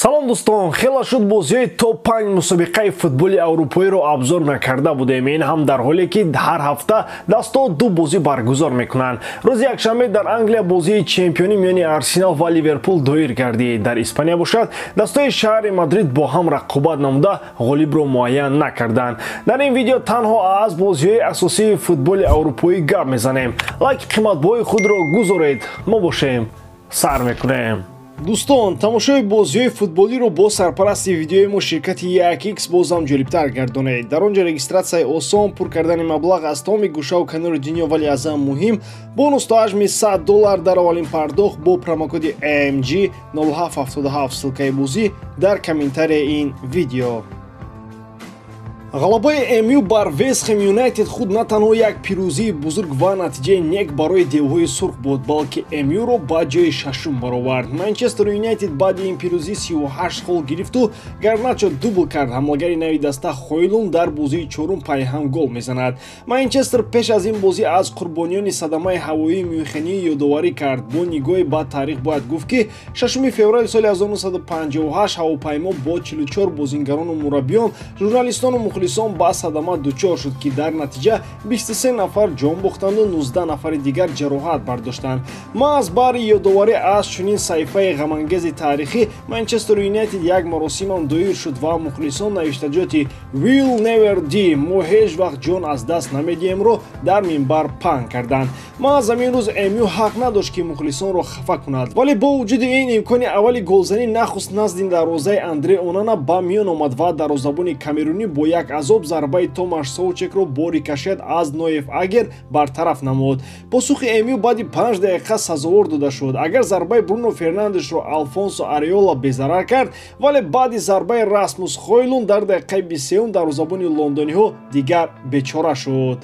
Салом дӯстон, хеле шуд бозиҳои топ 5 мусобиқаи футболи аврупоиро абзор накарда будем. Ин ҳам дар ҳоле ки ҳар ҳафта дастҳо ду бозӣ баргузор мекунанд. Рӯзи якшанбе дар Англия бозии чемпионӣ миёни Арсенал ва Ливерпул доир гардид. Дар Испания бошад, дастҳои шаҳри Мадрид бо ҳам рақобат намуда ғолибро муайян накарданд. Дар ин видео танҳо аз бозиҳои асосии футболи аврупоӣ гап мезанем. Лайки қиматбоҳои худро гузоред. Мо бошем, сар мекунем. Дӯстон, тамошои бозиҳои футболиро бо сарпарасти видеои мо ширкати 1x бозам ҷолибтар гардонед. Дар он ҷо регистратсияи осон, пур кардани маблағ аз тамоми гӯшаву канори дунё, вале аз ҳам муҳим бонус то ҳаҷми $100 дар аввалин пардохт бо промокоди AMG 0777. Ссылкаи бозӣ дар комментарияи ин видео. Ғалабаи МЮ бар Вестхэм Юнайтед худ на танҳо як пирӯзии бузург ва натиҷаи нек барои девҳои сурх буд, балки МЮ-ро ба ҷои шашум баровард. Манчестер Юнайтед баъди ин пирӯзӣ 38 хол гирифту Гарначо дубл кард. Ҳамлагари нави даста Хойлун дар бозии чорум пайҳам гол мезанад. Манчестер пеш аз ин бозӣ аз қурбониёни садамаи ҳавоии Мюнхенӣ ёдоварӣ кард. Бо нигоҳи ба таърих бояд гуфт, ки 6 феврали соли 1958 ҳавопаймо бо 44 бозингарону мураббиён, журналистону мухлисон ба садама дучор шуд, ки дар натиҷа 23 нафар ҷон бохтанду 19 нафари дигар ҷароҳат бардоштанд. Маҳз баҳри ёдоварӣ аз чунин саҳифаи ғамангези таърихӣ Манчестер Юнайтед як маросимам доир шуд ва мухлисон навиштаҷоти «We'll never die» — мо ҳеҷ вақт ҷон аз даст намедиҳемро дар минбар паҳн карданд. Маҳз ҳамин рӯз МЮ ҳақ надошт, ки мухлисонро хафа кунад, вале бо вуҷуди ин имкони аввали голзанӣ нахуст назди дарвозаи Андре Онана ба миён омад ва дарвозабони камерунӣ бо як азоб зарбаи Томаш Соучекро бо рикошет аз Ноев Агер бартараф намуд. Посухи МЮ баъди 5 дақиқа сазовор дода шуд. Агар зарбаи Бруно Фернандешро Алфонсо Ареола безарар кард, вале баъди зарбаи Расмус Хойлун дар дақиқаи 23 дарвозабони лондониҳо дигар бечора шуд.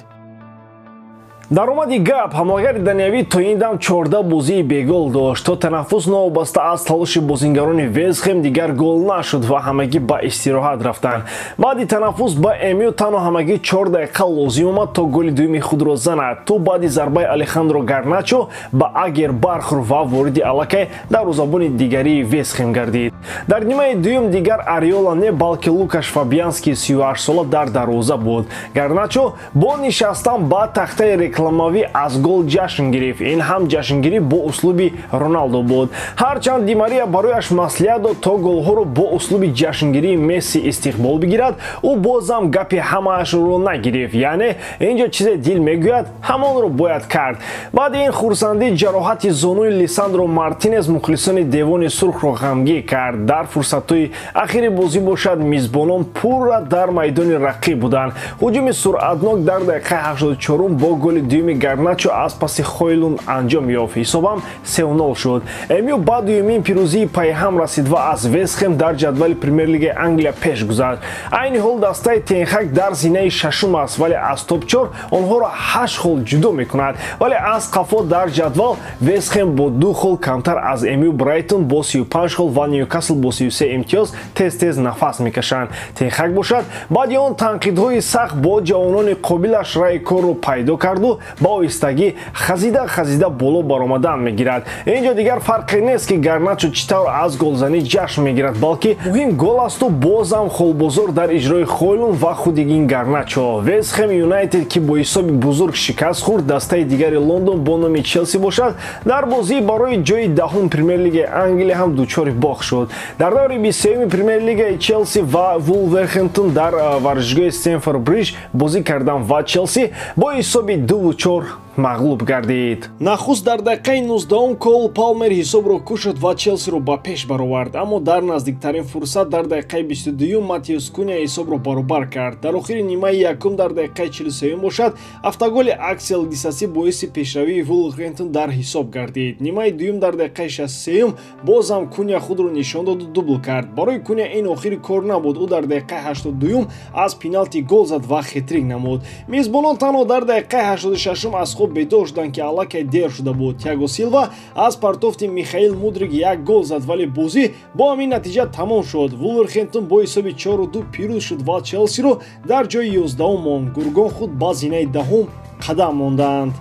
Даромади гап, ҳамлагари даниявӣ то ин дам 14 бозии бегол дошт. То танаффус новобаста аз талоши бозингарони Вестхэм дигар гол нашуд ва ҳамагӣ ба истироҳат рафтанд. Баъди танаффус ба МЮ танҳо ҳамагӣ 4 дақиқа лозим омад, то голи дуюми худро занад. То баъди зарбаи Алехандро Гарначо ба Агер бархӯрд ва вориди аллакай дарвозабони дигарии Вестхэм гардид. Дар нимаи дуюм дигар Ариола не, балки Лукаш Фабианский 38-сола дар дарвоза буд. Гарначо бо нишастан ба тахтаи рекламавӣ аз гол ҷашн гирифт. Ин ҳам ҷашнгирӣ бо услуби Роналдо буд. Ҳарчанд Ди Мария барояш маслиҳат дод, то голҳоро бо услуби ҷашнгирии Месси истиқбол бигирад, ӯ бозам гапи ҳамаашро нагирифт. Яъне инҷо чизе дил мегӯяд, ҳамонро бояд кард. Баъди ин хурсандӣ ҷароҳати зонуи Лисандро Мартинес мухлисони девони сурхро ғамгин кард. Дар фурсатҳои ахири бозӣ бошад, мизбонон пурра дар майдони рақиб буданд. Ҳуҷуми суръатнок дар дақиқаи 84 бо голи дуюми Гарначо аз паси Хойлун анҷом ёфт. Ҳисобам 3-0 шуд. МЮ ба дуюмин пирӯзии пайҳам расид ва аз Вестхэм дар ҷадвали Премер-лигаи Англия пеш гузашт. Айни ҳол дастаи Тенхак дар зинаи шашум аст, вале аз топ-4 онҳоро 8 хол ҷудо мекунад. Вале аз қафо дар ҷадвал Вестхэм бо 2 хол камтар аз МЮ, Брайтон бо 35 хол ва Ньюкасл бо 33 имтиёз тез-тез нафас мекашанд. Тенхак бошад, баъди он танқидҳои сахт бо ҷавонони қобилаш раи корро пайдо карду ба оҳистагӣ хазида хазида боло баромадан мегирад. Инҷо дигар фарқе нест, ки Гарначо чӣ тавр аз голзанӣ ҷашн мегирад, балки муҳим гол асту бозам холбозор дар иҷрои Хойлун ва худи ин Гарначо. Вестхэм Юнайтед, ки бо ҳисоби бузург шикаст хӯрд, дастаи дигари Лондон бо номи Челси бошад, дар бозии барои ҷои даҳум Премер-лигаи Англия ҳам дучори бохт шуд. Дар даври 23-юми Премер-лигаи Челси ва Вулверхэмптон дар варзишгоҳи Стэмфорд Бриҷ бозӣ карданд ва Челси бо ҳисоби 2-4 мағлуб гардид. Нахуст дар дақиқаи 19 Кол Палмер ҳисобро кушод ва Челсиро ба пеш баровард, аммо дар наздиктарин фурсат дар дақиқаи 22 Матеус Куня ҳисобро баробар кард. Дар охири нимаи якум дар дақиқаи 43 бошад, автоголи Аксел Дисаси боиси пешравии Вулверхэмптон дар ҳисоб гардид. Нимаи дуюм дар дақиқаи 63 бозам Куня худро нишон доду дубл кард. Барои Куня ин охири кор набуд. Ӯ дар дақиқаи 82 аз пеналти гол зад ва хетрик намуд. Мизбонон танҳо дар дақиқаи 86 аз хоб бедор шуданд, ки аллакай дер шуда буд. Тиаго Силва аз партофти Михаил Мудрик як гол зад, вале бозӣ бо ҳамин натиҷа тамом шуд. Вулверхэмптон бо ҳисоби 4-2 пирӯз шуд ва Челсиро дар ҷои 11 монд. Гургон худ ба зинаи даҳум қадам монданд.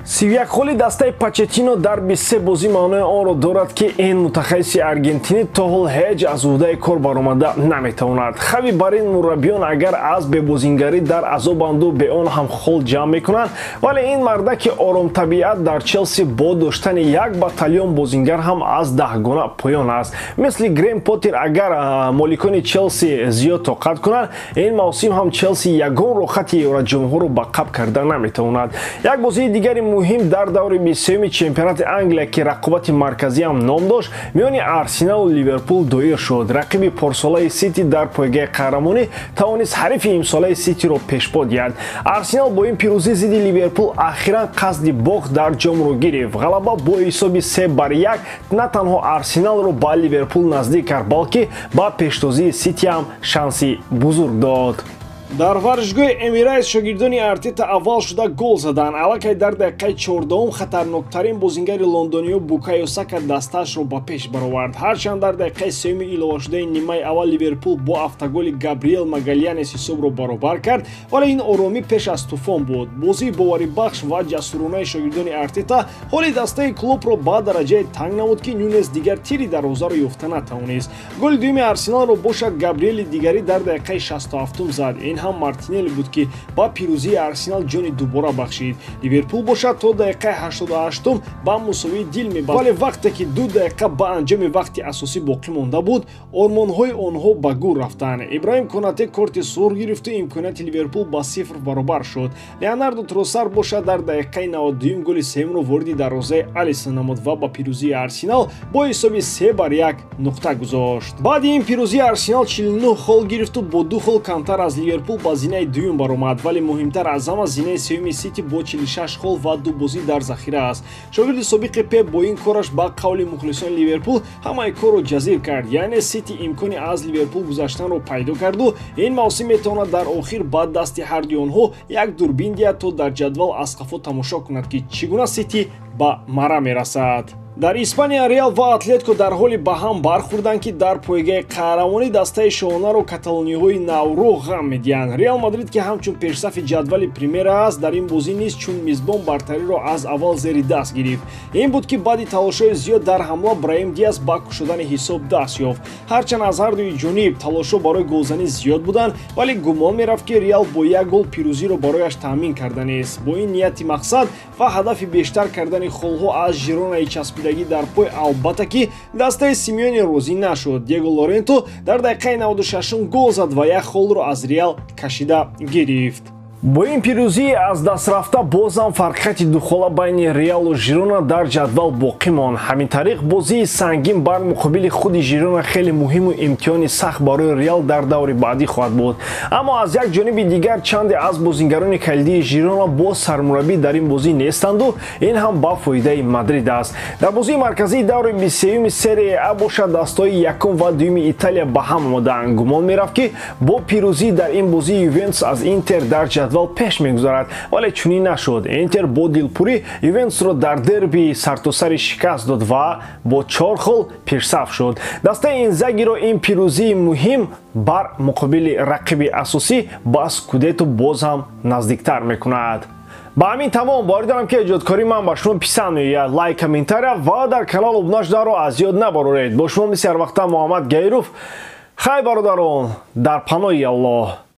31 холи дастаи Почеттино дар 23 бозӣ маънои онро дорад, ки ин мутахассиси аргентинӣ то ҳол ҳеҷ аз уҳдаи кор баромада наметавонад. Хави бар ин мураббиён агар аз бебозингарӣ дар азобанду бе он ҳам хол ҷамъ мекунанд, вале ин мардаки оромтабиат дар Челси бо доштани як батальон бозингар ҳам аз даҳгона поён аст. Мисли Грем Поттер, агар моликони Челси зиёд тоқат кунанд, ин мавсим ҳам Челси ягон рохати Евроҷомҳоро ба қаб карда наметавонад. Як бозии дигари муҳим дар даври 23-юми чемпионати Англия, ки рақобати марказӣ ҳам ном дошт, миёни Арсеналу Ливерпул доир шуд. Рақиби порсолаи Сити дар пойгаи қаҳрамонӣ тавонист ҳарифи имсолаи Ситиро пешпо диҳад. Арсенал бо ин пирӯзӣ зидди Ливерпул ахиран қасди бохт дар ҷомро гирифт. Ғалаба бо ҳисоби 3-1 на танҳо Арсеналро ба Ливерпул наздик кард, балки ба пештозии Сити ҳам шанси бузург дод. Дар варзишгоҳи Эмирейтс шогирдони Артета аввал шуда гол заданд. Аллакай дар дақиқаи 14-ум хатарноктарин бозингари лондониё Букайо Сака дастаашро ба пеш баровард. Ҳарчанд дар дақиқаи сеюми иловашудаи нимаи аввал Ливерпул бо автоголи Габриэл Магалянес ҳисобро баробар кард, вале ин оромӣ пеш аз тӯфон буд. Бозии боварибахш ва ҷасуронаи шогирдони Артета ҳоли дастаи клубро ба дараҷае танг намуд, ки Нюнес дигар тири дарвозаро ёфта натавонист. Голи дуюми Арсеналро бошад Габриэли дигарӣ дар дақиқаи 67-ум зад. Ин ҳам Мартинелли буд, ки ба пирӯзии Арсенал ҷони дубора бахшид. Ливерпул бошад то дақиқаи 88-ум ба мусовии дил мебаст, вале вақте ки 2 дақиқа ба анҷоми вақти асосӣ боқӣ монда буд, ормонҳои онҳо ба гур рафтанд. Ибраҳим Конате корти сурх гирифту имконияти Ливерпул ба 0 баробар шуд. Леонардо Тросар бошад дар дақиқаи 92-юм голи сеюмро вориди дарвозаи Алисон намуд ва ба пирӯзии Арсенал бо ҳисоби 3-1 нуқта гузошт. Баъди ин пирӯзии Арсенал 49 хол гирифту бо 2 хол камтар аз Ливерпул ба зинаи дуюм баромад, вале муҳимтар аз ҳама зинаи сеюми Сити бо 46 хол ва 2 бозӣ дар захира аст. Шогирди собиқи Пеп бо ин кораш ба қавли мухлисони Ливерпул ҳамаи корро ҷазир кард, яъне Сити имкони аз Ливерпул гузаштанро пайдо карду ин мавсим метавонад дар охир ба дасти ҳарду онҳо як дурбин диҳад, то дар ҷадвал аз қафо тамошо кунад, ки чӣ гуна Сити ба мара мерасад. Дар Испания Реал ва Атлетико дар ҳоли ба ҳам бархӯрданд, ки дар пойгаи қаҳрамонӣ дастаи шоҳонаро каталониҳои наврӯ ғам медиҳанд. Реал Мадрид, ки ҳамчун пешсафи ҷадвали Примера аст, дар ин бозӣ низ чун мизбон бартариро аз аввал зери даст гирифт. Ин буд, ки баъди талошҳои зиёд дар ҳамла Браҳим Диас ба кушодани ҳисоб даст ёфт. Ҳарчанд аз ҳардуи ҷониб талошҳо барои голзанӣ зиёд буданд, вале гумон мерафт, ки Реал бо як гол пирӯзиро барояш таъмин карданист. Бо ин нияти мақсад ва ҳадафи бештар кардани холҳо аз Жиронаи часпидагӣ дар пой, албатта ки дастаи Симеоне розӣ нашуд. Диего Лоренто дар дақиқаи 96-ум гол зад ва як холро аз Реал кашида гирифт. Бо ин пирӯзии аз даст рафта бозам фарқияти духола байни Реалу Жирона дар ҷадвал боқӣ монд. Ҳамин тариқ бозии сангин бар муқобили худи Жирона хеле муҳиму имтиҳони сахт барои Реал дар даври баъдӣ хоҳад буд. Аммо аз як ҷониби дигар чанде аз бозингарони калидии Жирона бо сармураббӣ дар ин бозӣ нестанду ин ҳам ба фоидаи Мадрид аст. Дар бозии марказии даври 23-юми Серия А бошад дастҳои якум ва дуюми Италия ба ҳам омадаанд. Гумон мерафт, ки бо пирӯзӣ дар ин бозӣ Ювентус аз Интер дар ҷадвал пеш мегузарад, вале чунин нашуд. Интер бо дилпурӣ Ювентусро дар дерби сартосари шикаст дод ва бо 4 хол пешсаф шуд. Дастаи Инзагиро ин пирӯзии муҳим бар муқобили рақиби асосӣ ба Скудетто боз ҳам наздиктар мекунад. Ба ҳамин тамом. Боварӣ дорам, ки эҷодкории ман ба шумо писанд меояд. Лайк, комментария ва дар канал обуна шуданро аз ёд набароред. Бо шумо мисли ҳарвақта Муҳаммад Гаиров. Хайр, бародарон, дар паноҳи Аллоҳ.